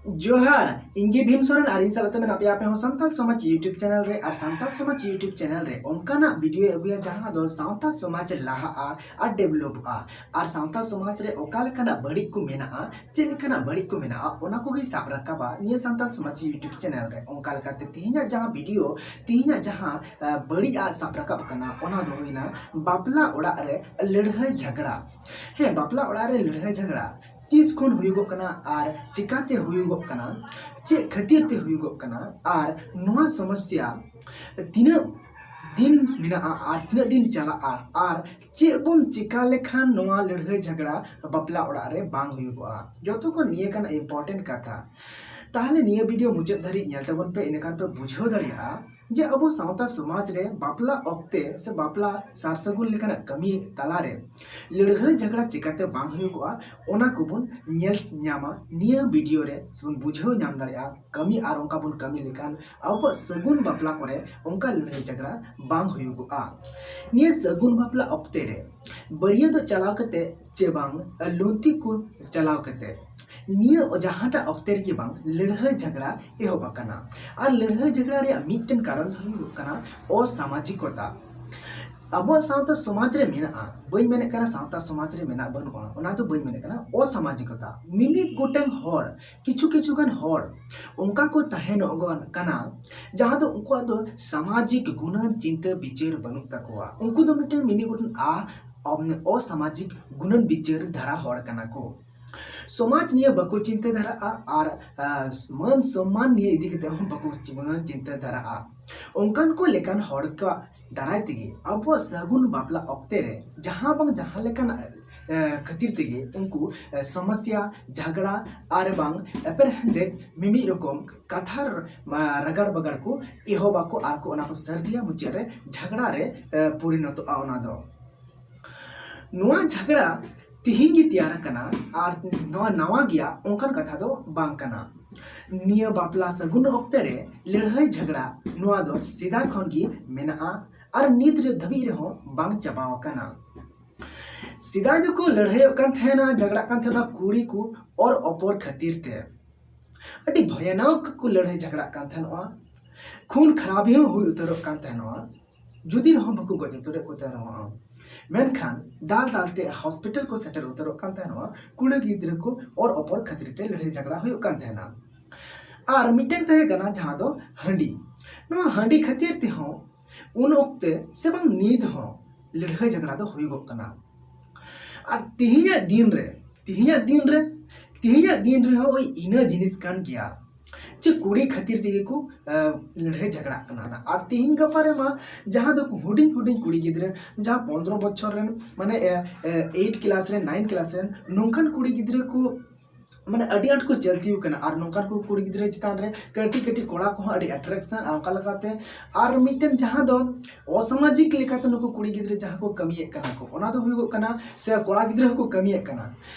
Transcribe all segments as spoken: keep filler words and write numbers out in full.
ᱡᱚᱦᱟᱨ, ᱤᱧ ᱜᱮ ᱵᱷᱤᱢ ᱥᱚᱨᱮᱱ ᱟᱨ ᱤᱧ ᱥᱟᱞᱟᱜ ᱛᱮ ᱢᱮᱱᱟᱜ ᱯᱮᱭᱟ ᱟᱯᱮ ᱦᱚᱸ ᱥᱟᱱᱛᱟᱲ ᱥᱚᱢᱟᱡᱽ YouTube ᱪᱮᱱᱮᱞ ᱨᱮ᱾ ᱟᱨ ᱥᱟᱱᱛᱟᱲ ᱥᱚᱢᱟᱡᱽ YouTube ᱪᱮᱱᱮᱞ ᱨᱮ ᱚᱱᱠᱟᱱᱟᱜ ᱵᱷᱤᱰᱤᱭᱳ ᱟᱹᱜᱩᱭᱟ ᱡᱟᱦᱟᱸ ᱫᱚ ᱥᱟᱶᱛᱟ ᱥᱚᱢᱟᱡᱽ ᱞᱟᱦᱟᱜᱼᱟ ᱟᱨ ᱰᱮᱵᱷᱞᱚᱯᱚᱜᱼᱟ᱾ ᱟᱨ ᱥᱟᱱᱛᱟᱲ ᱥᱚᱢᱟᱡᱽ ᱨᱮ ᱚᱠᱟ ᱞᱮᱠᱟᱱᱟᱜ ᱵᱟᱹᱲᱤᱡ ᱠᱚ ᱢᱮᱱᱟᱜᱼᱟ, ᱪᱮᱫ ᱞᱮᱠᱟᱱᱟᱜ ᱵᱟᱹᱲᱤᱡ ᱠᱚ ᱢᱮᱱᱟᱜᱼᱟ, ᱚᱱᱟ ᱠᱚᱜᱮ ᱥᱟᱵ ᱨᱟᱠᱟᱵᱟ ᱱᱤᱭᱟᱹ ᱥᱟᱱᱛᱟᱲ ᱥᱚᱢᱟᱡᱽ YouTube ᱪᱮᱱᱮᱞ ᱨᱮ᱾ ᱚᱱᱠᱟ ᱞᱮᱠᱟᱛᱮ ᱛᱮᱦᱮᱧᱟᱜ ᱡᱟᱦᱟᱸ ᱵᱷᱤᱰᱤᱭᱳ, ᱛᱮᱦᱮᱧᱟᱜ ᱡᱟᱦᱟᱸ ᱟᱸ, ᱵᱟᱹᱲᱤᱡ ᱟᱜ ᱥᱟᱵ ᱨᱟᱠᱟᱵ ᱠᱟᱱᱟ, ᱚᱱᱟ ᱫᱚ ᱦᱩᱭᱱᱟ ᱵᱟᱯᱞᱟ ᱚᱲᱟᱜ ᱨᱮ ᱞᱟᱹᱲᱦᱟᱹᱭ ᱡᱷᱟᱜᱽᱲᱟ᱾ ᱦᱮᱸ, ᱵᱟᱯᱞᱟ ᱚᱲᱟᱜ ᱨᱮ ᱞᱟᱹᱲᱦᱟᱹᱭ ᱡᱷᱟᱜᱽᱲᱟ ᱛᱤᱥ ᱠᱷᱚᱱ ᱦᱩᱭᱩᱜᱚᱜ ᱠᱟᱱᱟ ᱟᱨ ᱪᱤᱠᱟᱛᱮ ᱦᱩᱭᱩᱜᱚᱜ ᱠᱟᱱᱟ, ᱪᱮᱫ ᱠᱷᱟᱹᱛᱤᱨ ᱛᱮ ᱦᱩᱭᱩᱜᱚᱜ ᱠᱟᱱᱟ, ᱟᱨ ᱱᱚᱣᱟ ᱥᱚᱢᱚᱥᱭᱟ ᱛᱤᱱᱟᱹᱜ ᱫᱤᱱ ᱢᱮᱱᱟᱜᱼᱟ ᱟᱨ ᱛᱤᱱᱟᱹᱜ ᱫᱤᱱ ᱪᱟᱞᱟᱜᱼᱟ, ᱟᱨ ᱪᱮᱫ ᱵᱚᱱ ᱪᱤᱠᱟ ᱞᱮᱠᱷᱟᱱ ᱱᱚᱣᱟ ᱞᱟᱹᱲᱦᱟᱹᱭ ᱡᱷᱟᱜᱽᱲᱟ ᱵᱟᱯᱞᱟ ᱚᱲᱟᱜ ᱨᱮ ᱵᱟᱝ ᱦᱩᱭᱩᱜᱚᱜᱼᱟ, ᱡᱚᱛᱚ ᱠᱷᱚᱱ ᱱᱤᱭᱟᱹ ᱠᱟᱱᱟ important ᱠᱟᱛᱷᱟ᱾ ᱛᱟᱦᱞᱮ ᱱᱤᱭᱟᱹ ᱵᱷᱤᱰᱤᱭᱳ ᱢᱩᱪᱟᱹᱫ ᱫᱷᱟᱹᱨᱤᱡ ᱧᱮᱞ ᱛᱟᱵᱚᱱ ᱯᱮ, ᱤᱱᱟᱹᱠᱷᱟᱱ ᱯᱮ ᱵᱩᱡᱷᱟᱹᱣ ᱫᱟᱲᱮᱭᱟᱜᱼᱟ ᱡᱮ ᱟᱵᱚ ᱥᱟᱶᱛᱟ ᱥᱚᱢᱟᱡᱽ ᱨᱮ ᱵᱟᱯᱞᱟ ᱚᱠᱛᱮ ᱥᱮ ᱵᱟᱯᱞᱟ ᱥᱟᱨ ᱥᱟᱹᱜᱩᱱ ᱞᱮᱠᱟᱱᱟᱜ ᱠᱟᱹᱢᱤ ᱛᱟᱞᱟᱨᱮ ᱞᱟᱹᱲᱦᱟᱹᱭ ᱡᱷᱟᱜᱽᱲᱟ ᱪᱤᱠᱟᱛᱮ ᱵᱟᱝ ᱦᱩᱭᱩᱜᱚᱜᱼᱟ, ᱚᱱᱟ ᱠᱚᱵᱚᱱ ᱧᱮᱞ ᱧᱟᱢᱟ ᱱᱤᱭᱟᱹ ᱵᱷᱤᱰᱤᱭᱳ ᱨᱮ, ᱥᱮᱵᱚᱱ ᱵᱩᱡᱷᱟᱹᱣ ᱧᱟᱢ ᱫᱟᱲᱮᱭᱟᱜᱼᱟ ᱠᱟᱹᱢᱤ, ᱟᱨ ᱚᱱᱠᱟ ᱵᱚᱱ ᱠᱟᱹᱢᱤ ᱞᱮᱠᱷᱟᱱ ᱟᱵᱚᱣᱟᱜ ᱥᱟᱹᱜᱩᱱ ᱵᱟᱯᱞᱟ ᱠᱚᱨᱮ ᱚᱱᱠᱟ ᱞᱟᱹᱲᱦᱟᱹᱭ ᱡᱷᱟᱜᱽᱲᱟ ᱵᱟᱝ ᱦᱩᱭᱩᱜᱚᱜᱼᱟ᱾ ᱱᱤᱭᱟᱹ ᱥᱟᱹᱜᱩᱱ ᱵᱟᱯᱞᱟ ᱚᱠᱛᱮ ᱨᱮ ᱵᱟᱹᱨᱭᱟᱹᱛᱚᱜ ᱪᱟᱞᱟᱣ ᱠᱟᱛᱮ ᱪᱮ ᱵᱟᱝ ᱞᱩᱱᱛᱤ ᱠᱚ ᱪᱟᱞᱟᱣ ᱠᱟᱛᱮ, ᱱᱤᱭᱟᱹ ᱡᱟᱦᱟᱸᱴᱟᱜ ᱚᱠᱛᱮ ᱨᱮᱜᱮ ᱵᱟᱝ ᱞᱟᱹᱲᱦᱟᱹᱭ ᱡᱷᱟᱜᱽᱲᱟ ᱮᱦᱚᱵ ᱟᱠᱟᱱᱟ᱾ ᱟᱨ ᱞᱟᱹᱲᱦᱟᱹᱭ ᱡᱷᱟᱜᱽᱲᱟ ᱨᱮᱭᱟᱜ ᱢᱤᱫᱴᱮᱱ ᱠᱟᱨᱚᱱ ᱫᱚ ᱦᱩᱭᱩᱜ ᱠᱟᱱᱟ ᱚᱥᱟᱢᱟᱡᱤᱠᱚᱛᱟ᱾ ᱟᱵᱚᱣᱟᱜ ᱥᱟᱶᱛᱟ ᱥᱚᱢᱟᱡᱽ ᱨᱮ ᱢᱮᱱᱟᱜᱼᱟ, ᱵᱟᱹᱧ ᱢᱮᱱᱮᱫ ᱠᱟᱱᱟ ᱥᱟᱶᱛᱟ ᱥᱚᱢᱟᱡᱽ ᱨᱮ ᱢᱮᱱᱟᱜ ᱵᱟᱹᱱᱩᱜᱼᱟ, ᱚᱱᱟ ᱫᱚ ᱵᱟᱹᱧ ᱢᱮᱱᱮᱫ ᱠᱟᱱᱟ᱾ ᱚᱥᱟᱢᱟᱡᱤᱠᱚᱛᱟ, ᱢᱤᱢᱤᱫ ᱜᱚᱴᱟᱝ ᱦᱚᱲ, ᱠᱤᱪᱷᱩ ᱠᱤᱪᱷᱩ ᱜᱟᱱ ᱦᱚᱲ ᱚᱱᱠᱟ ᱠᱚ ᱛᱟᱦᱮᱱᱚᱜ ᱠᱟᱱᱟ ᱡᱟᱦᱟᱸ ᱫᱚ ᱩᱱᱠᱩᱣᱟᱜ ᱫᱚ ᱥᱟᱢᱟᱡᱤᱠ ᱜᱩᱱᱟᱹᱱ ᱪᱤᱱᱛᱟᱹ ᱵᱤᱪᱟᱹᱨ ᱵᱟᱹᱱᱩᱜ ᱛᱟᱠᱚᱣᱟ᱾ ᱩᱱᱠᱩ ᱫᱚ ᱢᱤᱫᱴᱮᱱ ᱢᱤᱢᱤᱫ ᱜᱚᱴᱟᱝ ᱟ- ᱚᱢ- ᱚᱥᱟᱢᱟᱡᱤᱠ ᱜᱩᱱᱟᱹᱱ ᱵᱤᱪᱟᱹᱨ ᱫᱷᱟᱨᱟ ᱦᱚᱲ ᱠᱟᱱᱟ ᱠᱚ᱾ ᱥᱚᱢᱟᱡᱽ ᱱᱤᱭᱮ ᱵᱟᱠᱚ ᱪᱤᱱᱛᱟᱹ ᱫᱷᱟᱨᱟᱜᱼᱟ ᱟᱨ ᱟᱸ, ᱢᱟᱹᱱ ᱥᱚᱢᱢᱟᱱ ᱱᱤᱭᱮ ᱤᱫᱤ ᱠᱟᱛᱮ ᱦᱚᱸ ᱵᱟᱠᱚ ᱪᱤ- ᱪᱤᱱᱛᱟᱹ ᱫᱷᱟᱨᱟᱜᱼᱟ᱾ ᱚᱱᱠᱟᱱ ᱠᱚ ᱞᱮᱠᱟᱱ ᱦᱚᱲ ᱠᱚᱣᱟᱜ ᱫᱟᱨᱟᱭ ᱛᱮᱜᱮ ᱟᱵᱚᱣᱟᱜ ᱥᱟᱹᱜᱩᱱ ᱵᱟᱯᱞᱟ ᱚᱠᱛᱮ ᱨᱮ ᱡᱟᱦᱟᱸ ᱵᱟᱝ ᱡᱟᱦᱟᱸ ᱞᱮᱠᱟᱱᱟᱜ ᱮ, ᱠᱷᱟᱹᱛᱤᱨ ᱛᱮᱜᱮ ᱩᱱᱠᱩ, ᱮ, ᱥᱚᱢᱚᱥᱭᱟ, ᱡᱷᱟᱜᱽᱲᱟ ᱟᱨ ᱵᱟᱝ ᱮᱯᱮᱨᱦᱮᱸᱰᱮᱡ ᱢᱤᱢᱤᱫ ᱨᱚᱠᱚᱢ ᱠᱟᱛᱷᱟ ᱨ-, ᱢᱟ, ᱨᱟᱜᱟᱲ ᱵᱟᱜᱟᱲ ᱠᱚ ᱮᱦᱚᱵ ᱟᱠᱚ ᱟᱨ ᱠᱚ ᱚᱱᱟ ᱠᱚ ᱥᱟᱹᱨᱫᱤᱭᱟ, ᱢᱩᱪᱟᱹᱫ ᱨᱮ ᱡᱷᱟᱜᱽᱲᱟ ᱨᱮ, ᱮ, ᱯᱚᱨᱤᱱᱚᱛᱚᱜᱼᱟ ᱚᱱᱟ ᱫᱚ᱾ ᱱᱚᱣᱟ ᱡᱷᱟᱜᱽᱲᱟ ᱛᱤᱦᱤᱧ ᱜᱮ ᱛᱮᱭᱟᱨ ᱟᱠᱟᱱᱟ ᱟᱨ ᱱᱚᱣᱟ ᱱᱟᱣᱟ ᱜᱮᱭᱟ ᱚᱱᱠᱟᱱ ᱠᱟᱛᱷᱟ ᱫᱚ ᱵᱟᱝ ᱠᱟᱱᱟ᱾ ᱱᱤᱭᱟᱹ ᱵᱟᱯᱞᱟ ᱥᱟᱹᱜᱩᱱ ᱚᱠᱛᱮ ᱨᱮ ᱞᱟᱹᱲᱦᱟᱹᱭ ᱡᱷᱟᱜᱽᱲᱟ, ᱱᱚᱣᱟ ᱫᱚ ᱥᱮᱫᱟᱭ ᱠᱷᱚᱱ ᱜᱮ ᱢᱮᱱᱟᱜᱼᱟ ᱟᱨ ᱱᱤᱛ ᱨᱮ ᱫᱷᱟᱹᱵᱤᱡ ᱨᱮᱦᱚᱸ ᱵᱟᱝ ᱪᱟᱵᱟᱣ ᱟᱠᱟᱱᱟ᱾ ᱥᱮᱫᱟᱭ ᱫᱚᱠᱚ ᱞᱟᱹᱲᱦᱟᱹᱭᱚᱜ ᱠᱟᱱ ᱛᱟᱦᱮᱱᱟ, ᱡᱷᱟᱜᱽᱲᱟᱜ ᱠᱟᱱ ᱛᱟᱦᱮᱱᱟ ᱠᱩᱲᱤ ᱠᱚ ᱚᱨ ᱚᱯᱚᱨ ᱠᱷᱟᱹᱛᱤᱨ ᱛᱮ᱾ ᱟᱹᱰᱤ ᱵᱷᱚᱭᱟᱱᱚᱠ ᱠᱚ ᱞᱟᱹᱲᱦᱟᱹᱭ ᱡᱷᱟᱜᱽᱲᱟᱜ ᱠᱟᱱ ᱛᱟᱦᱮᱱᱚᱜᱼᱟ᱾ ᱠᱷᱩᱱ ᱠᱷᱟᱨᱟᱵᱤ ᱦᱚᱸ ᱦᱩᱭ ᱩᱛᱟᱹᱨᱚᱜ ᱠᱟᱱ ᱛᱟᱦᱮᱱᱚᱜᱼᱟ᱾ ᱡᱩᱫᱤ ᱨᱮᱦᱚᱸ ᱵᱟᱠᱚ ᱜᱚᱡ ᱩᱛᱟᱹᱨᱮᱫ ᱠᱚ ᱛᱟᱦᱮᱱᱚᱜᱼᱟ, ᱢᱮᱱᱠᱷᱟᱱ ᱫᱟᱞ ᱫᱟᱞ ᱛᱮ ᱦᱚᱥᱯᱤᱴᱟᱞ ᱠᱚ ᱥᱮᱴᱮᱨ ᱩᱛᱟᱹᱨᱚᱜ ᱠᱟᱱ ᱛᱟᱦᱮᱱᱚᱜᱼᱟ᱾ ᱠᱩᱲᱤ ᱜᱤᱫᱽᱨᱟᱹ ᱠᱚ ᱚᱨ ᱚᱯᱚᱨ ᱠᱷᱟᱹᱛᱤᱨ ᱛᱮ ᱞᱟᱹᱲᱦᱟᱹᱭ ᱡᱷᱟᱜᱽᱲᱟ ᱦᱩᱭᱩᱜ ᱠᱟᱱ ᱛᱟᱦᱮᱱᱟ᱾ ᱟᱨ ᱢᱤᱫᱴᱮᱱ ᱛᱟᱦᱮᱸ ᱠᱟᱱᱟ ᱡᱟᱦᱟᱸ ᱫᱚ ᱦᱟᱺᱰᱤ᱾ ᱱᱚᱣᱟ ᱦᱟᱺᱰᱤ ᱠᱷᱟᱹᱛᱤᱨ ᱛᱮᱦᱚᱸ ᱩᱱ ᱚᱠᱛᱮ ᱥᱮ ᱵᱟᱝ ᱱᱤᱛ ᱦᱚᱸ ᱞᱟᱹᱲᱦᱟᱹᱭ ᱡᱷᱟᱜᱽᱲᱟ ᱫᱚ ᱦᱩᱭᱩᱜᱚᱜ ᱠᱟᱱᱟ᱾ ᱟᱨ ᱛᱤᱦᱤᱧᱟᱜ ᱫᱤᱱ ᱨᱮ, ᱛᱤᱦᱤᱧᱟᱜ ᱫᱤᱱ ᱨᱮ, ᱛᱤᱦᱤᱧᱟᱜ ᱫᱤᱱ ᱨᱮᱦᱚᱸ ᱳᱭ ᱤᱱᱟᱹ ᱡᱤᱱᱤᱥ ᱠᱟᱱ ᱜᱮᱭᱟ, ᱡᱮ ᱠᱩᱲᱤ ᱠᱷᱟᱹᱛᱤᱨ ᱛᱮᱜᱮ ᱠᱚ, ᱮ, ᱞᱟᱹᱲᱦᱟᱹᱭ ᱡᱷᱟᱜᱽᱲᱟᱜ ᱠᱟᱱᱟ᱾ ᱟᱨ ᱛᱤᱦᱤᱧ ᱜᱟᱯᱟ ᱨᱮᱢᱟ ᱡᱟᱦᱟᱸ ᱫᱚ ᱦᱩᱰᱤᱧ ᱦᱩᱰᱤᱧ ᱠᱩᱲᱤ ᱜᱤᱫᱽᱨᱟᱹ, ᱡᱟᱦᱟᱸ ᱯᱚᱱᱫᱽᱨᱚ ᱵᱚᱪᱷᱚᱨ ᱨᱮᱱ, ᱢᱟᱱᱮ, ᱮ, ᱮ, eight class ᱨᱮᱱ, nine class ᱨᱮᱱ ᱱᱚᱝᱠᱟᱱ ᱠᱩᱲᱤ ᱜᱤᱫᱽᱨᱟᱹ ᱠᱚ, ᱢᱟᱱᱮ, ᱟᱹᱰᱤ ᱟᱸᱴ ᱠᱚ ᱪᱟᱹᱞᱛᱤ ᱟᱠᱟᱱᱟ᱾ ᱟᱨ ᱱᱚᱝᱠᱟᱱ ᱠᱚ ᱠᱩᱲᱤ ᱜᱤᱫᱽᱨᱟᱹ ᱪᱮᱛᱟᱱ ᱨᱮ ᱠᱟᱹᱴᱤᱡ ᱠᱟᱹᱴᱤᱡ ᱠᱚᱲᱟ ᱠᱚᱦᱚᱸ ᱟᱹᱰᱤ attraction, ᱟᱨ ᱚᱱᱠᱟ ᱞᱮᱠᱟᱛᱮ ᱟᱨ ᱢᱤᱫᱴᱮᱱ ᱡᱟᱦᱟᱸ ᱫᱚ ᱚᱥᱟᱢᱟᱡᱤᱠ ᱞᱮᱠᱟᱛᱮ ᱱᱩᱠᱩ ᱠᱩᱲᱤ ᱜᱤᱫᱽᱨᱟᱹ ᱡᱟᱦᱟᱸ ᱠᱚ ᱠᱟᱹᱢᱤᱭᱮᱫ ᱠᱟᱱᱟ ᱠᱚ, ᱚᱱᱟ ᱫᱚ ᱦᱩᱭᱩᱜᱚᱜ ᱠᱟᱱᱟ, ᱥᱮ ᱠᱚᱲᱟ ᱜᱤᱫᱽᱨᱟᱹ ᱦᱚᱸᱠᱚ ᱠᱟᱹᱢᱤᱭᱮᱫ ᱠᱟᱱᱟ,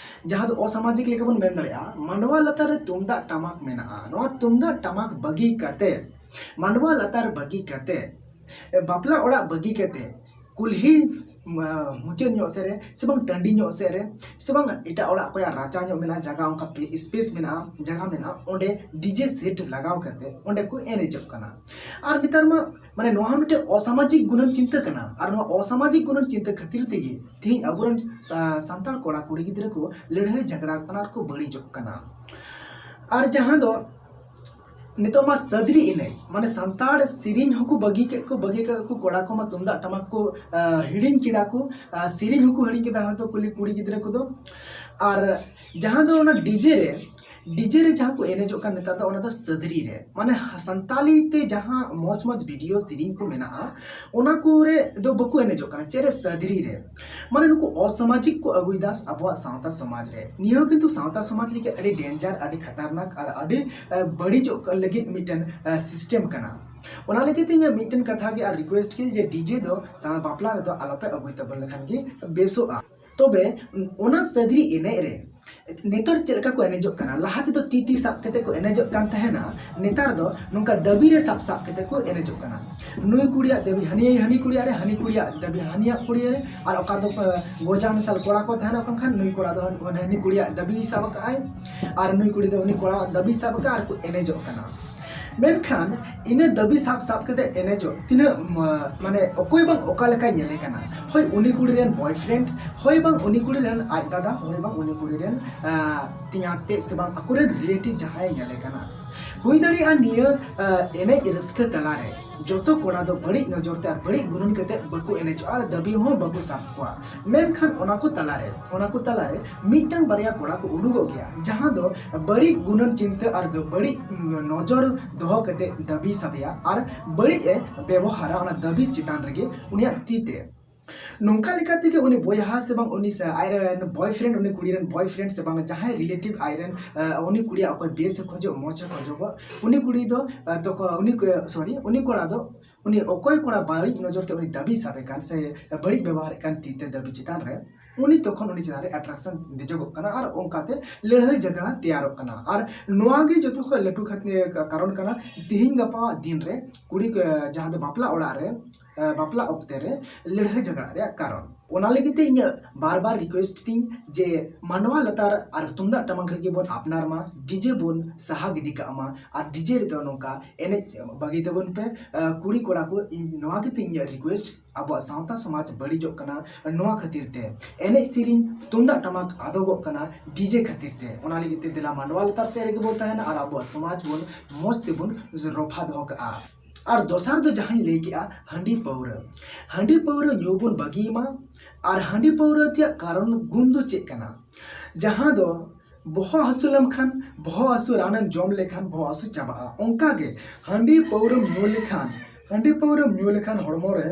ᱡᱟᱦᱟᱸ ᱫᱚ ᱚᱥᱟᱢᱟᱡᱤᱠ ᱞᱮᱠᱟ ᱵᱚᱱ ᱢᱮᱱ ᱫᱟᱲᱮᱭᱟᱜᱼᱟ᱾ ᱢᱟᱰᱣᱟ ᱞᱟᱛᱟᱨ ᱨᱮ ᱛᱩᱢᱫᱟᱜ ᱴᱟᱢᱟᱠ ᱢᱮᱱᱟᱜᱼᱟ, ᱱᱚᱣᱟ ᱛᱩᱢᱫᱟᱜ ᱴᱟᱢᱟᱠ ᱵᱟᱹᱜᱤ ᱠᱟᱛᱮ, ᱢᱟᱰᱣᱟ ᱞᱟᱛᱟᱨ ᱵᱟᱹᱜᱤ ᱠᱟᱛᱮ, ᱮ, ᱵᱟᱯᱞᱟ ᱚᱲᱟᱜ ᱵᱟᱹᱜᱤ ᱠᱟᱛᱮ, ᱠᱩᱞᱦᱤ, ᱢᱟ, ᱢᱩᱪᱟᱹᱫ ᱧᱚᱜ ᱥᱮᱫ ᱨᱮ ᱥᱮ ᱵᱟᱝ ᱴᱟᱺᱰᱤ ᱧᱚᱜ ᱥᱮᱫ ᱨᱮ ᱥᱮ ᱵᱟᱝ ᱮᱴᱟᱜ ᱚᱲᱟᱜ ᱚᱠᱚᱭᱟᱜ ᱨᱟᱪᱟ ᱧᱚᱜ ᱢᱮᱱᱟᱜᱼᱟ, ᱡᱟᱭᱜᱟ, ᱚᱱᱠᱟ space ᱢᱮᱱᱟᱜᱼᱟ, ᱡᱟᱭᱜᱟ ᱢᱮᱱᱟᱜᱼᱟ, ᱚᱸᱰᱮ DJ set ᱞᱟᱜᱟᱣ ᱠᱟᱛᱮ ᱚᱸᱰᱮ ᱠᱚ ᱮᱱᱮᱡᱚᱜ ᱠᱟᱱᱟ᱾ ᱟᱨ ᱱᱮᱛᱟᱨ ᱢᱟ, ᱢᱟᱱᱮ, ᱱᱚᱣᱟ ᱦᱚᱸ ᱢᱤᱫᱴᱮᱱ ᱚᱥᱟᱢᱟᱡᱤᱠ ᱜᱩᱱᱟᱹᱱ ᱪᱤᱱᱛᱟᱹ ᱠᱟᱱᱟ᱾ ᱟᱨ ᱱᱚᱣᱟ ᱚᱥᱟᱢᱟᱡᱤᱠ ᱜᱩᱱᱟᱹᱱ ᱪᱤᱱᱛᱟᱹ ᱠᱷᱟᱹᱛᱤᱨ ᱛᱮᱜᱮ ᱛᱮᱦᱮᱧ ᱟᱵᱚᱨᱮᱱ ᱥᱟ-, ᱥᱟᱱᱛᱟᱲ ᱠᱚᱲᱟ ᱠᱩᱲᱤ ᱜᱤᱫᱽᱨᱟᱹ ᱠᱚ ᱞᱟᱹᱲᱦᱟᱹᱭ ᱡᱷᱟᱜᱽᱲᱟ ᱠᱟᱱᱟ ᱟᱨ ᱠᱚ ᱵᱟᱹᱲᱤᱡᱚᱜ ᱠᱟᱱᱟ᱾ ᱟᱨ ᱡᱟᱦᱟᱸ ᱫᱚ ᱱᱤᱛᱚᱜ ᱢᱟ ᱥᱟᱫᱽᱨᱤ ᱮᱱᱮᱡ, ᱢᱟᱱᱮ, ᱥᱟᱱᱛᱟᱲ ᱥᱮᱨᱮᱧ ᱦᱚᱸᱠᱚ ᱵᱟᱹᱜᱤ ᱠᱮᱫ ᱠᱚ, ᱵᱟᱹᱜᱤ ᱠᱮᱫ ᱠᱚ, ᱠᱚᱲᱟ ᱠᱚᱢᱟ ᱛᱩᱢᱫᱟᱜ ᱴᱟᱢᱟᱠ ᱠᱚ, ᱟ, ᱦᱤᱲᱤᱧ ᱠᱮᱫᱟ ᱠᱚ, ᱟ, ᱥᱮᱨᱮᱧ ᱦᱚᱸᱠᱚ ᱦᱤᱲᱤᱧ ᱠᱮᱫᱟ ᱦᱚᱭᱛᱳ ᱠᱩᱞᱤ ᱠᱩᱲᱤ ᱜᱤᱫᱽᱨᱟᱹ ᱠᱚᱫᱚ᱾ ᱟᱨ ᱡᱟᱦᱟᱸ ᱫᱚ ᱚᱱᱟ DJ ᱨᱮ, DJ ᱨᱮ ᱡᱟᱦᱟᱸ ᱠᱚ ᱮᱱᱮᱡᱚᱜ ᱠᱟᱱ ᱱᱮᱛᱟᱨ ᱫᱚ, ᱚᱱᱟ ᱫᱚ ᱥᱟᱫᱽᱨᱤ ᱨᱮ, ᱢᱟᱱᱮ, ᱥᱟᱱᱛᱟᱞᱤ ᱛᱮ ᱡᱟᱦᱟᱸ ᱢᱚᱡᱽ ᱢᱚᱡᱽ video ᱥᱮᱨᱮᱧ ᱠᱚ ᱢᱮᱱᱟᱜᱼᱟ, ᱚᱱᱟ ᱠᱚᱨᱮ ᱫᱚ ᱵᱟᱠᱚ ᱮᱱᱮᱡᱚᱜ ᱠᱟᱱᱟ᱾ ᱪᱮᱫ ᱨᱮ? ᱥᱟᱫᱽᱨᱤ ᱨᱮ᱾ ᱢᱟᱱᱮ, ᱱᱩᱠᱩ ᱚᱥᱟᱢᱟᱡᱤᱠ ᱠᱚ ᱟᱹᱜᱩᱭᱮᱫᱟ ᱟᱵᱚᱣᱟᱜ ᱥᱟᱶᱛᱟ ᱥᱚᱢᱟᱡᱽ ᱨᱮ᱾ ᱱᱤᱭᱟᱹ ᱦᱚᱸ ᱠᱤᱱᱛᱩ ᱥᱟᱶᱛᱟ ᱥᱚᱢᱟᱡᱽ ᱞᱟᱹᱜᱤᱫ ᱟᱹᱰᱤ danger, ᱟᱹᱰᱤ ᱠᱷᱟᱛᱟᱨᱱᱟᱠ ᱟᱨ ᱟᱹᱰᱤ, ᱮ, ᱵᱟᱹᱲᱤᱡᱚᱜ ᱞᱟᱹᱜᱤᱫ ᱢᱤᱫᱴᱮᱱ, ᱮ, system ᱠᱟᱱᱟ᱾ ᱚᱱᱟ ᱞᱟᱹᱜᱤᱫ ᱛᱮ ᱤᱧᱟᱹᱜ ᱢᱤᱫᱴᱮᱱ ᱠᱟᱛᱷᱟ ᱜᱮ ᱟᱨ request ᱜᱮ ᱡᱮ DJ ᱫᱚ ᱥᱟ-, ᱵᱟᱯᱞᱟ ᱨᱮᱫᱚ ᱟᱞᱚᱯᱮ ᱟᱹᱜᱩᱭ ᱛᱟᱵᱚᱱ ᱞᱮᱠᱷᱟᱱ ᱜᱮ ᱵᱮᱥᱚᱜᱼᱟ᱾ ᱛᱚᱵᱮ ᱚᱱᱟ ᱥᱟᱫᱽᱨᱤ ᱮᱱᱮᱡ ᱨᱮ ᱱᱮᱛᱟᱨ ᱪᱮᱫ ᱞᱮᱠᱟ ᱠᱚ ᱮᱱᱮᱡᱚᱜ ᱠᱟᱱᱟ? ᱞᱟᱦᱟ ᱛᱮᱫᱚ ᱛᱤ ᱛᱤ ᱥᱟᱵ ᱠᱟᱛᱮ ᱠᱚ ᱮᱱᱮᱡᱚᱜ ᱠᱟᱱ ᱛᱟᱦᱮᱱᱟ, ᱱᱮᱛᱟᱨ ᱫᱚ ᱱᱚᱝᱠᱟ ᱫᱟᱹᱵᱤ ᱨᱮ ᱥᱟᱵ ᱥᱟᱵ ᱠᱟᱛᱮ ᱠᱚ ᱮᱱᱮᱡᱚᱜ ᱠᱟᱱᱟ᱾ ᱱᱩᱭ ᱠᱩᱲᱤᱭᱟᱜ ᱫᱟᱹᱵᱤ ᱦᱟᱹᱱᱤ ᱦᱟᱹᱱᱤ ᱠᱩᱲᱤᱭᱟᱜ ᱨᱮ, ᱦᱟᱹᱱᱤ ᱠᱩᱲᱤᱭᱟᱜ ᱫᱟᱹᱵᱤ ᱦᱟᱹᱱᱤᱭᱟᱜ ᱠᱩᱲᱤ ᱨᱮ, ᱟᱨ ᱚᱠᱟ ᱫᱚ ᱜᱚᱡᱟ ᱢᱮᱥᱟᱞ ᱠᱚᱲᱟ ᱠᱚ ᱛᱟᱦᱮᱱᱟ, ᱵᱟᱝᱠᱷᱟᱱ ᱱᱩᱭ ᱠᱚᱲᱟ ᱫᱚ ᱦᱟᱹᱱᱤ ᱠᱩᱲᱤᱭᱟᱜ ᱫᱟᱹᱵᱤ ᱥᱟᱵ ᱟᱠᱟᱫ ᱟᱭ ᱟᱨ ᱱᱩᱭ ᱠᱩᱲᱤ ᱫᱚ ᱩᱱᱤ ᱠᱚᱲᱟᱣᱟᱜ ᱫᱟᱹᱵᱤ ᱥᱟᱵ ᱟᱠᱟᱫ ᱟᱨ ᱠᱚ ᱮᱱᱮᱡᱚᱜ ᱠᱟᱱᱟ᱾ ᱢᱮᱱᱠᱷᱟᱱ ᱤᱱᱟᱹ ᱫᱟᱹᱵᱤ ᱥᱟᱵ ᱥᱟᱵ ᱠᱟᱛᱮ ᱮᱱᱮᱡᱚᱜ ᱛᱤᱱᱟᱹᱜ ᱢᱟᱱᱮ ᱚᱠᱚᱭ ᱵᱟᱝ ᱚᱠᱟ ᱞᱮᱠᱟᱭ ᱧᱮᱞᱮ ᱠᱟᱱᱟ᱾ ᱦᱳᱭ, ᱩᱱᱤ ᱠᱩᱲᱤ ᱨᱮᱱ ᱵᱚᱭᱯᱷᱨᱮᱱᱰ, ᱦᱳᱭ ᱵᱟᱝ ᱩᱱᱤ ᱠᱩᱲᱤ ᱨᱮᱱ ᱟᱡ ᱫᱟᱫᱟ, ᱦᱳᱭ ᱵᱟᱝ ᱩᱱᱤ ᱠᱩᱲᱤ ᱨᱮᱱ ᱛᱮᱧᱟᱝ ᱛᱮ ᱥᱮ ᱵᱟᱝ ᱟᱠᱚᱨᱮᱱ ᱨᱤᱞᱮᱴᱤᱵᱷ ᱡᱟᱦᱟᱸᱭ ᱧᱮᱞᱮ ᱠᱟᱱᱟ᱾ ᱦᱩᱭ ᱫᱟᱲᱮᱭᱟᱜᱼᱟ ᱱᱤᱭᱟᱹ ᱮᱱᱮᱡ ᱨᱟᱹᱥᱠᱟᱹ ᱛᱟᱞᱟᱨᱮ ᱡᱚᱛᱚ ᱠᱚᱲᱟ ᱫᱚ ᱵᱟᱹᱲᱤᱡ ᱱᱚᱡᱚᱨ ᱛᱮ ᱟᱨ ᱵᱟᱹᱲᱤᱡ ᱜᱩᱱᱟᱹᱱ ᱠᱟᱛᱮ ᱵᱟᱠᱚ ᱮᱱᱮᱡᱚᱜᱼᱟ ᱟᱨ ᱫᱟᱹᱵᱤ ᱦᱚᱸ ᱵᱟᱠᱚ ᱥᱟᱵ ᱠᱚᱣᱟ᱾ ᱢᱮᱱᱠᱷᱟᱱ ᱚᱱᱟ ᱠᱚ ᱛᱟᱞᱟᱨᱮ ᱚᱱᱟ ᱠᱚ ᱛᱟᱞᱟᱨᱮ ᱢᱤᱫᱴᱟᱝ ᱵᱟᱨᱭᱟ ᱠᱚᱲᱟ ᱠᱚ ᱩᱰᱩᱠᱚᱜ ᱜᱮᱭᱟ, ᱡᱟᱦᱟᱸ ᱫᱚ ᱵᱟᱹᱲᱤᱡ ᱜᱩᱱᱟᱹᱱ ᱪᱤᱱᱛᱟᱹ ᱟᱨ ᱵᱟᱹᱲᱤᱡ ᱱᱚᱡᱚᱨ ᱫᱚᱦᱚ ᱠᱟᱛᱮ ᱫᱟᱹᱵᱤ ᱥᱟᱵᱮᱭᱟ ᱟᱨ ᱵᱟᱹᱲᱤᱡ ᱮ ᱵᱮᱵᱚᱦᱟᱨᱟ ᱚᱱᱟ ᱫᱟᱹᱵᱤ ᱪᱮᱛᱟᱱ ᱨᱮᱜᱮ ᱩᱱᱤᱭᱟᱜ ᱛᱤ ᱛᱮ᱾ ᱱᱚᱝᱠᱟ ᱞᱮᱠᱟ ᱛᱮᱜᱮ ᱩᱱᱤ ᱵᱚᱭᱦᱟ ᱥᱮ ᱵᱟᱝ ᱩᱱᱤ ᱥᱮ ᱟᱡᱨᱮᱱ ᱵᱚᱭᱯᱷᱨᱮᱱᱰ, ᱩᱱᱤ ᱠᱩᱲᱤ ᱨᱮᱱ ᱵᱚᱭᱯᱷᱨᱮᱱᱰ ᱥᱮ ᱵᱟᱝ ᱡᱟᱦᱟᱸᱭ ᱨᱤᱞᱮᱴᱤᱵᱷ ᱟᱡᱨᱮᱱ ᱩᱱᱤ ᱠᱩᱲᱤᱭᱟᱜ ᱚᱠᱚᱭ ᱵᱮᱥ ᱮ ᱠᱷᱚᱡᱚᱜ, ᱢᱚᱡᱽ ᱮ ᱠᱷᱚᱡᱚᱜ, ᱩᱱᱤ ᱠᱩᱲᱤ ᱫᱚ ᱛᱚᱠᱷᱚᱱ ᱩᱱᱤ ᱥᱚᱨᱤ ᱩᱱᱤ ᱠᱚᱲᱟ ᱫᱚ ᱩᱱᱤ ᱚᱠᱚᱭ ᱠᱚᱲᱟ ᱵᱟᱹᱲᱤᱡ ᱱᱚᱡᱚᱨ ᱛᱮ ᱩᱱᱤ ᱫᱟᱹᱵᱤ ᱥᱟᱵᱮ ᱠᱟᱱ ᱥᱮ ᱵᱟᱹᱲᱤᱡ ᱵᱮᱵᱚᱦᱟᱨᱮᱫ ᱠᱟᱱ ᱛᱤ ᱛᱮ ᱫᱟᱹᱵᱤ ᱪᱮᱛᱟᱱ ᱨᱮ, ᱩᱱᱤ ᱛᱚᱠᱷᱚᱱ ᱩᱱᱤ ᱪᱮᱛᱟᱱ ᱨᱮ ᱟᱴᱨᱟᱠᱥᱚᱱ ᱫᱮᱡᱚᱜᱚᱜ ᱠᱟᱱᱟ ᱟᱨ ᱚᱱᱠᱟᱛᱮ ᱞᱟᱹᱲᱦᱟᱹᱭ ᱡᱷᱟᱜᱽᱲᱟ ᱛᱮᱭᱟᱨᱚᱜ ᱠᱟᱱᱟ᱾ ᱟᱨ ᱱᱚᱣᱟ ᱜᱮ ᱡᱚᱛᱚ ᱠᱷᱚᱱ ᱞᱟᱹᱴᱩ ᱠᱟᱨᱚᱱ ᱠᱟᱱᱟ᱾ ᱛᱤᱦᱤᱧ ᱜᱟᱯᱟ ᱫᱤᱱ ᱨᱮ ᱠᱩᱲᱤ ᱡᱟᱦᱟᱸ ᱫᱚ ᱵᱟᱯᱞᱟ ᱚᱲᱟᱜ ᱨᱮ ᱵᱟᱯᱞᱟ ᱚᱠᱛᱮ ᱨᱮ ᱞᱟᱹᱲᱦᱟᱹᱭ ᱡᱷᱟᱜᱽᱲᱟ ᱨᱮᱭᱟᱜ ᱠᱟᱨᱚᱱ᱾ ᱚᱱᱟ ᱞᱟᱹᱜᱤᱫ ᱛᱮ ᱤᱧᱟᱹᱜ ᱵᱟᱨ ᱵᱟᱨ ᱨᱤᱠᱩᱭᱮᱥᱴ ᱛᱤᱧ ᱡᱮ ᱢᱟᱰᱣᱟ ᱞᱟᱛᱟᱨ ᱟᱨ ᱛᱩᱢᱫᱟᱜ ᱴᱟᱢᱟᱠ ᱨᱮᱜᱮ ᱵᱚᱱ ᱟᱯᱱᱟᱨ ᱢᱟ, ᱰᱤᱡᱮ ᱵᱚᱱ ᱥᱟᱦᱟ ᱜᱤᱰᱤ ᱠᱟᱜ ᱢᱟ᱾ ᱟᱨ ᱰᱤᱡᱮ ᱨᱮᱫᱚ ᱱᱚᱝᱠᱟ ᱮᱱᱮᱡ ᱵᱟᱹᱜᱤ ᱛᱟᱵᱚᱱ ᱯᱮ᱾ ᱠᱩᱲᱤ ᱠᱚᱲᱟ ᱠᱚ, ᱤᱧ ᱱᱚᱣᱟ ᱜᱮ ᱛᱤᱧ ᱤᱧᱟᱹᱜ ᱨᱤᱠᱩᱭᱮᱥᱴ᱾ ᱟᱵᱚᱣᱟᱜ ᱥᱟᱶᱛᱟ ᱥᱚᱢᱟᱡᱽ ᱵᱟᱹᱲᱤᱡᱚᱜ ᱠᱟᱱᱟ ᱱᱚᱣᱟ ᱠᱷᱟᱹᱛᱤᱨ ᱛᱮ, ᱮᱱᱮᱡ ᱥᱮᱨᱮᱧ ᱛᱩᱢᱫᱟᱜ ᱴᱟᱢᱟᱠ ᱟᱫᱚᱜᱚᱜ ᱠᱟᱱᱟ ᱰᱤᱡᱮ ᱠᱷᱟᱹᱛᱤᱨ ᱛᱮ᱾ ᱚᱱᱟ ᱞᱟᱹᱜᱤᱫ ᱛᱮ ᱫᱮᱞᱟ ᱢᱟᱰᱣᱟ ᱞᱟᱛᱟᱨ ᱥᱮᱫ ᱨᱮᱜᱮ ᱵᱚᱱ ᱛᱟᱦᱮᱱᱟ ᱟᱨ ᱟᱵᱚᱣᱟᱜ ᱥᱚᱢᱟᱡᱽ ᱵᱚᱱ ᱢᱚᱡᱽ ᱛᱮᱵᱚᱱ ᱨᱚᱯᱷᱟ ᱫᱚᱦᱚ ᱠᱟᱜᱼᱟ᱾ ᱟᱨ ᱫᱚᱥᱟᱨ ᱫᱚ ᱡᱟᱦᱟᱸᱧ ᱞᱟᱹᱭ ᱠᱮᱜᱼᱟ, ᱦᱟᱺᱰᱤ ᱯᱟᱹᱣᱨᱟᱹ᱾ ᱦᱟᱺᱰᱤ ᱯᱟᱹᱣᱨᱟᱹ ᱧᱩ ᱵᱚᱱ ᱵᱟᱹᱜᱤᱭ ᱢᱟ᱾ ᱟᱨ ᱦᱟᱺᱰᱤ ᱯᱟᱹᱣᱨᱟᱹ ᱛᱮᱭᱟᱜ ᱠᱟᱨᱚᱱ ᱜᱩᱱ ᱫᱚ ᱪᱮᱫ ᱠᱟᱱᱟ? ᱡᱟᱦᱟᱸ ᱫᱚ ᱵᱚᱦᱚᱜ ᱦᱟᱹᱥᱩ ᱞᱮᱢ ᱠᱷᱟᱱ, ᱵᱚᱦᱚᱜ ᱦᱟᱹᱥᱩ ᱨᱟᱱᱮᱢ ᱡᱚᱢ ᱞᱮᱠᱷᱟᱱ ᱵᱚᱦᱚᱜ ᱦᱟᱹᱥᱩ ᱪᱟᱵᱟᱜᱼᱟ᱾ ᱚᱱᱠᱟᱜᱮ ᱦᱟᱺᱰᱤ ᱯᱟᱹᱣᱨᱟᱹᱢ ᱧᱩ ᱞᱮᱠᱷᱟᱱ, ᱦᱟᱺᱰᱤ ᱯᱟᱹᱣᱨᱟᱹᱢ ᱧᱩ ᱞᱮᱠᱷᱟᱱ ᱦᱚᱲᱢᱚ ᱨᱮ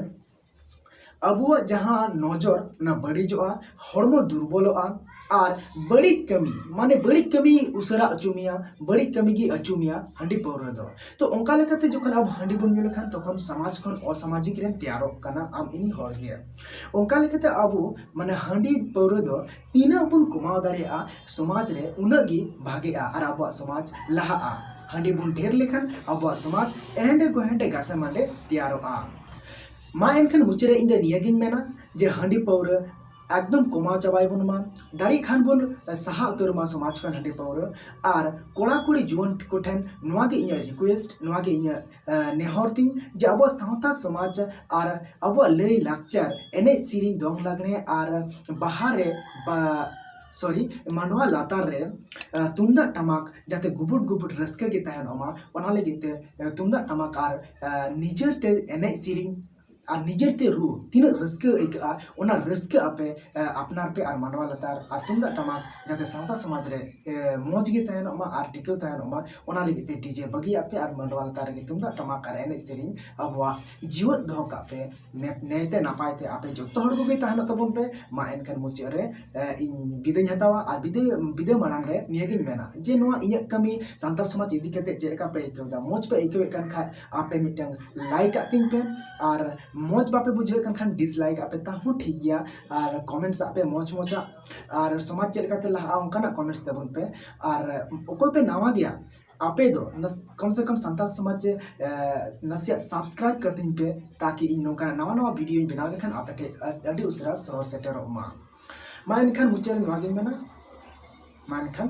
ᱟᱵᱚᱣᱟᱜ ᱡᱟᱦᱟᱸ ᱱᱚᱡᱚᱨ, ᱚᱱᱟ ᱵᱟᱹᱲᱤᱡᱚᱜᱼᱟ, ᱦᱚᱲᱢᱚ ᱫᱩᱨᱵᱚᱞᱚᱜᱼᱟ, ᱟᱨ ᱵᱟᱹᱲᱤᱡ ᱠᱟᱹᱢᱤ, ᱢᱟᱱᱮ ᱵᱟᱹᱲᱤᱡ ᱠᱟᱹᱢᱤ ᱩᱥᱟᱹᱨᱟ ᱚᱪᱚ ᱢᱮᱭᱟ, ᱵᱟᱹᱲᱤᱡ ᱠᱟᱹᱢᱤ ᱜᱮ ᱚᱪᱚ ᱢᱮᱭᱟ ᱦᱟᱺᱰᱤ ᱯᱟᱹᱣᱨᱟᱹ ᱫᱚ᱾ ᱛᱚ ᱚᱱᱠᱟ ᱞᱮᱠᱟᱛᱮ ᱡᱚᱠᱷᱚᱱ ᱟᱵᱚ ᱦᱟᱺᱰᱤ ᱵᱚᱱ ᱧᱩ ᱞᱮᱠᱷᱟᱱ, ᱛᱚᱠᱷᱚᱱ ᱥᱚᱢᱟᱡᱽ ᱠᱷᱚᱱ ᱚᱥᱟᱢᱟᱡᱤᱠ ᱨᱮᱢ ᱛᱮᱭᱟᱨᱚᱜ ᱠᱟᱱᱟ ᱟᱢ ᱤᱧ ᱦᱚᱲ ᱜᱮ᱾ ᱚᱱᱠᱟ ᱞᱮᱠᱟᱛᱮ ᱟᱵᱚ ᱢᱟᱱᱮ ᱦᱟᱺᱰᱤ ᱯᱟᱹᱣᱨᱟᱹ ᱫᱚ ᱛᱤᱱᱟᱹᱜ ᱵᱚᱱ ᱠᱚᱢᱟᱣ ᱫᱟᱲᱮᱭᱟᱜᱼᱟ ᱥᱚᱢᱟᱡᱽ ᱨᱮ, ᱩᱱᱟᱹᱜ ᱜᱮ ᱵᱷᱟᱜᱮᱜᱼᱟ ᱟᱨ ᱟᱵᱚᱣᱟᱜ ᱥᱚᱢᱟᱡᱽ ᱞᱟᱦᱟᱜᱼᱟ᱾ ᱦᱟᱺᱰᱤ ᱵᱚᱱ ᱰᱷᱮᱨ ᱞᱮᱠᱷᱟᱱ ᱟᱵᱚᱣᱟᱜ ᱥᱚᱢᱟᱡᱽ ᱮᱦᱮᱸᱰᱮ ᱜᱚᱦᱮᱸᱰᱮ ᱜᱟᱥᱮ ᱢᱟᱰᱮ ᱛᱮᱭᱟᱨᱚᱜᱼᱟ᱾ ᱢᱟ ᱮᱱᱠᱷᱟᱱ ᱢᱩᱪᱟᱹᱫ ᱨᱮ ᱤᱧ ᱫᱚ ᱱᱤᱭᱟᱹᱜᱤᱧ ᱢᱮᱱᱟ ᱡᱮ ᱦᱟᱺᱰᱤ ᱯᱟᱹᱣᱨᱟᱹ ᱮᱠᱫᱚᱢ ᱠᱚᱢᱟᱣ ᱪᱟᱵᱟᱭ ᱵᱚᱱ ᱢᱟ, ᱫᱟᱲᱮᱭᱟᱜ ᱠᱷᱟᱱ ᱵᱚᱱ ᱥᱟᱦᱟ ᱩᱛᱟᱹᱨ ᱢᱟ ᱥᱚᱢᱟᱡᱽ ᱠᱷᱚᱱ ᱦᱟᱺᱰᱤ ᱯᱟᱹᱣᱨᱟᱹ᱾ ᱟᱨ ᱠᱚᱲᱟ ᱠᱩᱲᱤ ᱡᱩᱣᱟᱹᱱ ᱠᱚᱴᱷᱮᱱ ᱱᱚᱣᱟ ᱜᱮ ᱤᱧᱟᱹᱜ ᱨᱤᱠᱩᱭᱮᱥᱴ, ᱱᱚᱣᱟ ᱜᱮ ᱤᱧᱟᱹᱜ ᱱᱮᱦᱚᱨ ᱛᱤᱧ ᱡᱮ ᱟᱵᱚᱣᱟᱜ ᱥᱟᱶᱛᱟ ᱥᱚᱢᱟᱡᱽ ᱟᱨ ᱟᱵᱚᱣᱟᱜ ᱞᱟᱹᱭ ᱞᱟᱠᱪᱟᱨ, ᱮᱱᱮᱡ ᱥᱮᱨᱮᱧ, ᱫᱚᱝ ᱞᱟᱜᱽᱬᱮ ᱟᱨ ᱵᱟᱦᱟ ᱨᱮ ᱵᱟ ᱥᱚᱨᱤ ᱢᱟᱰᱣᱟ ᱞᱟᱛᱟᱨ ᱨᱮ ᱛᱩᱢᱫᱟᱜ ᱴᱟᱢᱟᱠ ᱡᱟᱛᱮ ᱜᱩᱵᱩᱴ ᱜᱩᱵᱩᱴ ᱨᱟᱹᱥᱠᱟᱹ ᱜᱮ ᱛᱟᱦᱮᱱᱚᱜ ᱢᱟ, ᱚᱱᱟ ᱞᱟᱹᱜᱤᱫ ᱛᱮ ᱛᱩᱢᱫᱟᱜ ᱴᱟᱢᱟᱠ ᱟᱨ ᱱᱤᱡᱮᱨ ᱛᱮ ᱮᱱᱮᱡ ᱥᱮᱨᱮᱧ ᱟᱨ ᱱᱤᱡᱮᱨ ᱛᱮ ᱨᱩ ᱛᱤᱱᱟᱹᱜ ᱨᱟᱹᱥᱠᱟᱹ ᱟᱹᱭᱠᱟᱹᱜᱼᱟ, ᱚᱱᱟ ᱨᱟᱹᱥᱠᱟᱹ ᱟᱯᱮ ᱟᱯᱱᱟᱨ ᱯᱮ ᱟᱨ ᱢᱟᱰᱣᱟ ᱞᱟᱛᱟᱨ ᱟᱨ ᱛᱩᱢᱫᱟᱜ ᱴᱟᱢᱟᱠ ᱡᱟᱛᱮ ᱥᱟᱶᱛᱟ ᱥᱚᱢᱟᱡᱽ ᱨᱮ ᱢᱚᱡᱽ ᱜᱮ ᱛᱟᱦᱮᱱᱚᱜ ᱢᱟ ᱟᱨ ᱴᱤᱠᱟᱹᱣ ᱛᱟᱦᱮᱱᱚᱜ ᱢᱟ, ᱚᱱᱟ ᱞᱟᱹᱜᱤᱫ ᱛᱮ ᱰᱤᱡᱮ ᱵᱟᱹᱜᱤᱭᱟᱜ ᱯᱮ ᱟᱨ ᱢᱟᱰᱣᱟ ᱞᱟᱛᱟᱨ ᱨᱮᱜᱮ ᱛᱩᱢᱫᱟᱜ ᱴᱟᱢᱟᱠ ᱟᱨ ᱮᱱᱮᱡ ᱥᱮᱨᱮᱧ ᱟᱵᱚᱣᱟᱜ ᱡᱤᱣᱮᱫ ᱫᱚᱦᱚ ᱠᱟᱜ ᱯᱮ᱾ ᱱᱮ- ᱱᱟᱭᱛᱮ ᱱᱟᱯᱟᱭ ᱛᱮ ᱟᱯᱮ ᱡᱚᱛᱚ ᱦᱚᱲ ᱠᱚᱜᱮ ᱛᱟᱦᱮᱱᱚᱜ ᱛᱟᱵᱚᱱ ᱯᱮ᱾ ᱢᱟ ᱮᱱᱠᱷᱟᱱ ᱢᱩᱪᱟᱹᱫ ᱨᱮ ᱤᱧ ᱵᱤᱫᱟᱹᱧ ᱦᱟᱛᱟᱣᱟ ᱟᱨ ᱵᱤᱫᱟᱹ ᱵᱤᱫᱟᱹ ᱢᱟᱲᱟᱝ ᱨᱮ ᱱᱤᱭᱟᱹᱜᱤᱧ ᱢᱮᱱᱟ ᱡᱮ ᱱᱚᱣᱟ ᱤᱧᱟᱹᱜ ᱠᱟᱹᱢᱤ ᱥᱟᱱᱛᱟᱲ ᱥᱚᱢᱟᱡᱽ ᱤᱫᱤ ᱠᱟᱛᱮ ᱪᱮᱫ ᱞᱮᱠᱟ ᱯᱮ ᱟᱹᱭᱠᱟᱹᱣ ᱮᱫᱟ? ᱢᱚᱡᱽ ᱯᱮ ᱟᱹᱭᱠᱟᱹᱣᱮᱫ ᱠᱟᱱ ᱠᱷᱟᱡ ᱟᱯᱮ ᱢᱤᱫᱴᱟᱝ ᱞᱟᱭᱤᱠ ᱟᱜ ᱛᱤᱧ ᱯᱮ, ᱟᱨ ᱢᱚᱡᱽ ᱵᱟᱯᱮ ᱵᱩᱡᱷᱟᱹᱣᱮᱫ ᱠᱟᱱ ᱠᱷᱟᱱ ᱰᱤᱥᱞᱟᱭᱤᱠ ᱟᱜ ᱯᱮ, ᱛᱟᱦᱚᱸ ᱴᱷᱤᱠ ᱜᱮᱭᱟ᱾ ᱟᱨ ᱠᱚᱢᱮᱱᱴᱥ ᱟᱜ ᱯᱮ ᱢᱚᱡᱽ ᱢᱚᱡᱽ ᱟᱜ, ᱟᱨ ᱥᱚᱢᱟᱡᱽ ᱪᱮᱫ ᱞᱮᱠᱟᱛᱮ ᱞᱟᱦᱟᱜᱼᱟ ᱚᱱᱠᱟᱱᱟᱜ ᱠᱚᱢᱮᱱᱴᱥ ᱛᱟᱵᱚᱱ ᱯᱮ᱾ ᱟᱨ ᱚᱠᱚᱭ ᱯᱮ ᱱᱟᱣᱟ ᱜᱮᱭᱟ ᱟᱯᱮ ᱫᱚ ᱱᱟᱥ- ᱠᱚᱢ ᱥᱮ ᱠᱚᱢ ᱥᱟᱱᱛᱟᱲ ᱥᱚᱢᱟᱡᱽ ᱱᱟᱥᱮᱭᱟᱜ ᱥᱟᱵᱥᱠᱨᱟᱭᱤᱵ ᱠᱟᱹᱛᱤᱧ ᱯᱮ, ᱛᱟᱠᱤ ᱤᱧ ᱱᱚᱝᱠᱟᱱᱟᱜ ᱱᱟᱣᱟ ᱱᱟᱣᱟ ᱵᱷᱤᱰᱤᱭᱳᱧ ᱵᱮᱱᱟᱣ ᱞᱮᱠᱷᱟᱱ ᱟᱯᱮ ᱴᱷᱮᱱ ᱟᱹᱰᱤ ᱩᱥᱟᱹᱨᱟ ᱥᱚᱦᱚᱨ ᱥᱮᱴᱮᱨᱚᱜ ᱢᱟ᱾ ᱢᱟ ᱮᱱᱠᱷᱟᱱ ᱢᱩᱪᱟᱹᱫ ᱨᱮ ᱱᱚᱣᱟᱜᱤᱧ ᱢᱮᱱᱟ, ᱢᱟ ᱮᱱᱠᱷᱟᱱ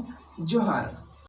ᱡᱚᱦᱟᱨ᱾